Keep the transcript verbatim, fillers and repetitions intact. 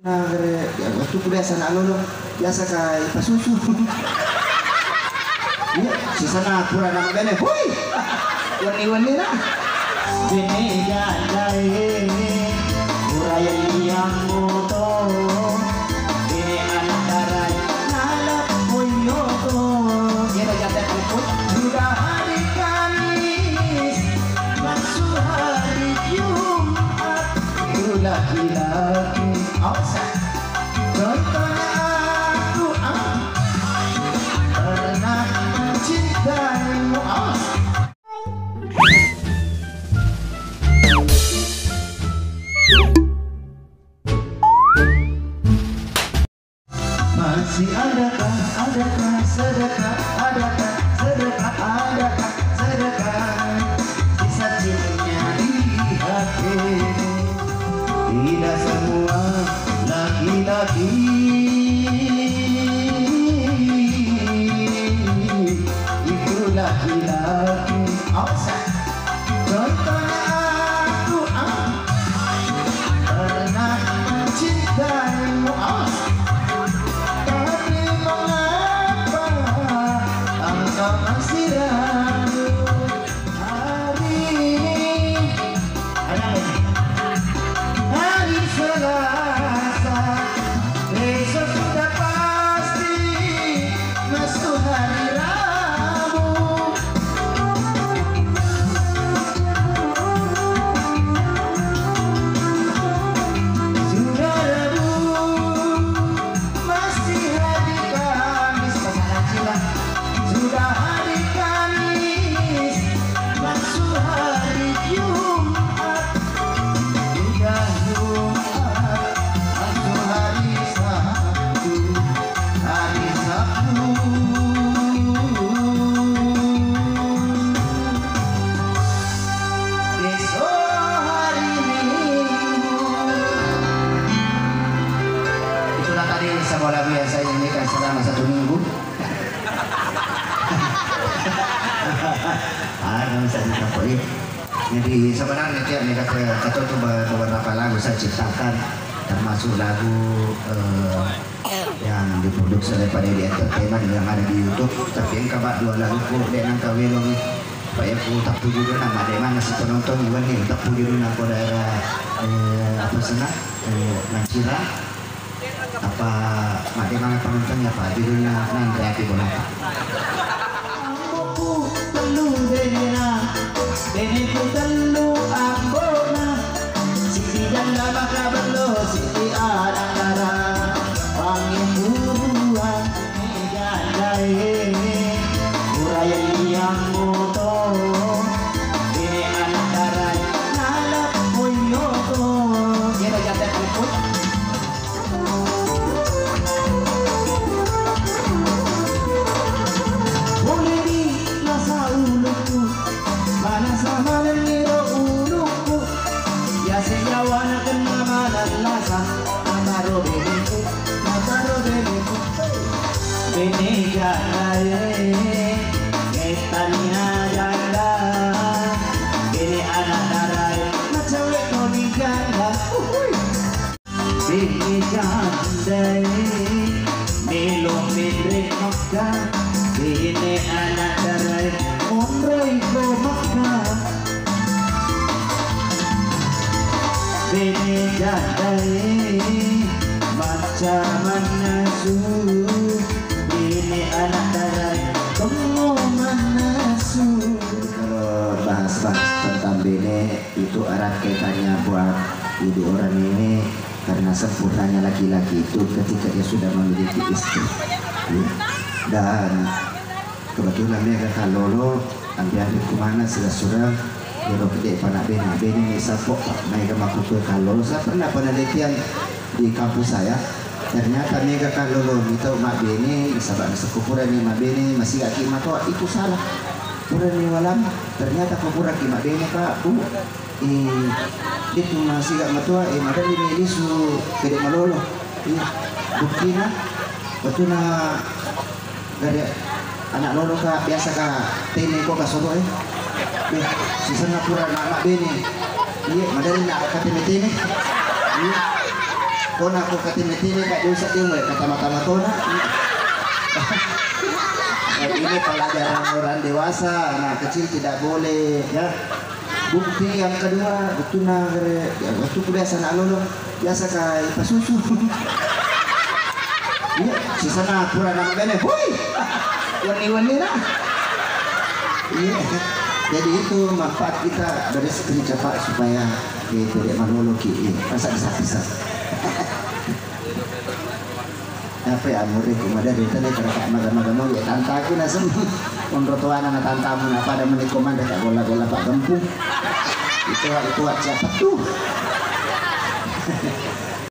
Nah, gare, ya, wettukku biasa na lolo, biasa ka ipasusu. Iya, sisana pura na bene, hui! Wenni-wenni na. Bene janda e, pura yelliang moto. Bene anak darai, nalap koyo to. Iya, janda e. Sudah hari Kamis, masuk hari Jumat. Itu laki-laki. Awas. Contohnya aku, ah. Pernah mencintaimu, awas. Masih adakah, adakah sedekah, adakah sedekah, adakah sedekah sisa chipnya di hatimu? Tidak semua laki-laki itu laki-laki. Awas. Contohnya aku, ah, pernah mencintaimu, ah, tapi mengapa engkau masih ragu? Hari ini, ada apa ini? Hari Selasa, besok sudah pasti masuk hari Rabu. Sudah Rabu, masih hari Kamis, pasangan Cila. Sudah hari Kamis, masuk hari Jumat. Sudah Jumat, masuk hari Sabtu. Hari Sabtu, besok hari Minggu. Itulah tadi sekolah biasa ini kan selama satu minggu. Ah, nggak bisa ditampoi. Jadi sebenarnya tiap nih kata, kata tuh be-, beberapa lagu saya ciptakan, termasuk lagu, eh, yang diproduksi oleh Pak Dedi Entertainment yang ada di YouTube. Tapi engka, Pak, dua lagu ku dek nangka welong nih. Pak, ya ku tappu judulna, Mak, dek mana si penonton, Iwan nih, tappu judulna ko daerah, eh, apa sana, eh, Mancira. Apa maddemang penonton ya, Pak? Judulna Nanre Api Bonata. Amboku tellu benena, beneku tellu ambona. Siti janda maka bello, siti anak dara. Pangeburuan bene jandae, pura yelliang moto. Bene anak dara, nalap koyoto. Kira janda puput. Boleh di lasa ulukku, manasa manenni ro ulukku. Yase yawana kenna maneng lasa, mataro beneku, mataro beneku. Bene janda e, ettani na janda. Bene anak dara e, macawe toni janda. Uhui. Bene jandae, melo menre Makka. Bene anak darae, monroi ko Makka. Bene jandae, macca mannasu. Bene anak darae, tengngo mannasu. Kalau bahas-bahas tentang bene, itu erat kaitannya buat ibu orang ini. Karena sempurnanya laki-laki itu ketika dia sudah memiliki istri. Ya. Dan kebetulan mega kallolo, ampe-ampe kumana sila surang, ero kede pana bene, bene ni sapo, maega makkukue kallolo. Saya pernah penelitian di kampus saya, ternyata mega kallolo mitau mabbene, nasaba nasakko purani mabbene, masigaki matoa, itu salah. Purani walam, ternyata ko puraki mabbene, Pak, Bu. Eh, itu masiga matoa, eh, maderri mi lisu kede malolo. Iya, bukkina, wettuna gare anak lolo ka, biasa ka teme ko kasoro, eh. Eh, sisenna pura na anak bene. Iya, maderri na ka teme-teme. Iya. Tona ko kateme-teme ka dosa dia, kata mata-matona. Eh, ini pelajaran orang dewasa, anak kecil tidak boleh, ya. Bukti yang kedua, betul na gere, ya, waktu kuliah sana lolo, biasa kai pasusu. Iya, sisana pura nama bene, hui, wani-wani lah. Iya, jadi itu manfaat kita dari sekali cepat supaya kita tidak malolo ki, iya, rasa bisa-bisa. Apa ya, amore ku madari tadi kada ka maga-maga mau ya tantaku nasem. Onro toana na tantamu na pada meni komanda ka gola-gola pak gempung. Itu itu siapa tuh?